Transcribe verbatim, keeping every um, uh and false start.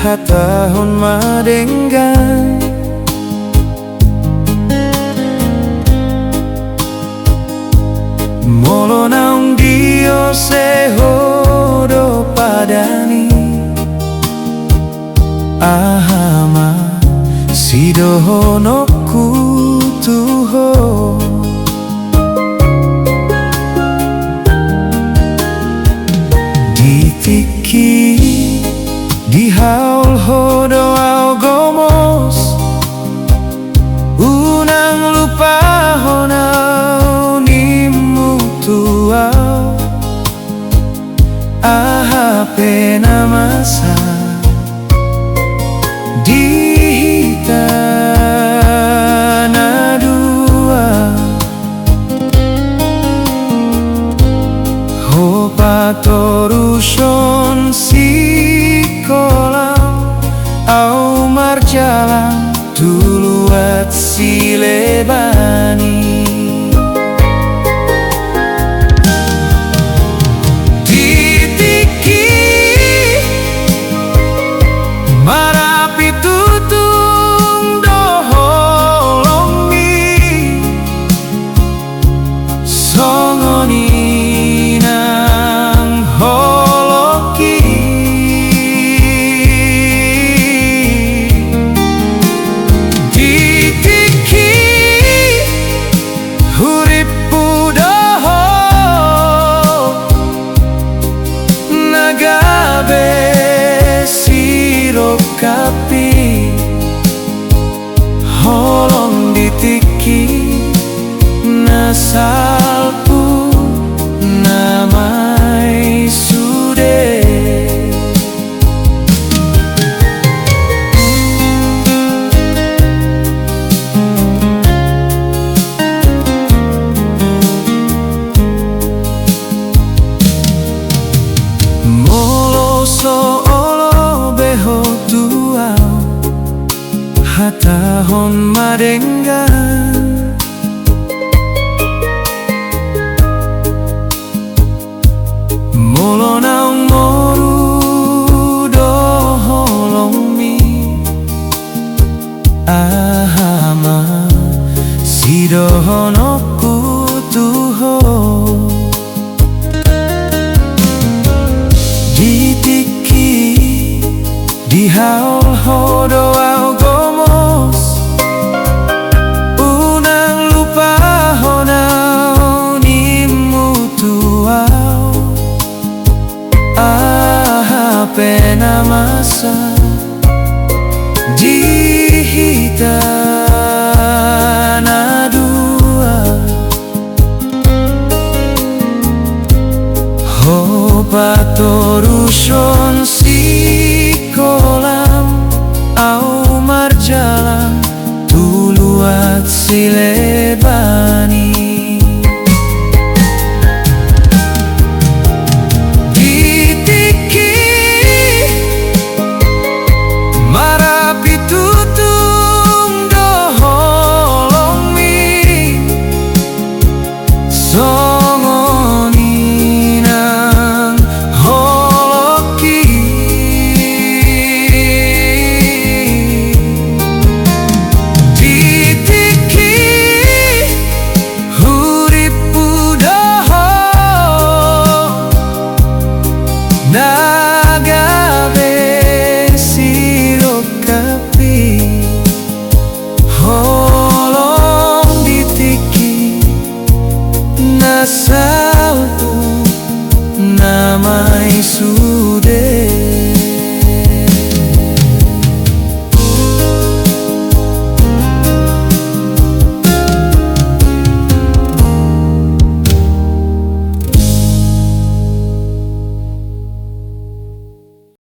Hatahon ma denggan. Molo naung diose ho do padani, aha ma sidohononku tu ho? Di tingki dihaol ho do au gomos, unang lupahon au nimmu tu au. Aha pe na masa di hita na dua, ho patorushon sikola, au marjalang tu luat silehon i. Di tingki marapi tutung do holongmi, songon i nang holongki. Di tingki hurippu do ho na gabe sirongkap i, holong di tingki na salpu na mai sude. Molo so olo be ho tu au, hatahon ma denggan. Molo naung moru do holongmi, aha ma sidohononku tu ho? Di tingki dihaol ho do au gomos, unang lupahon au nimmu tu au. Aha pe na masa di hita na dua, ho patorushon sikolam, au marjalang tu luat silehon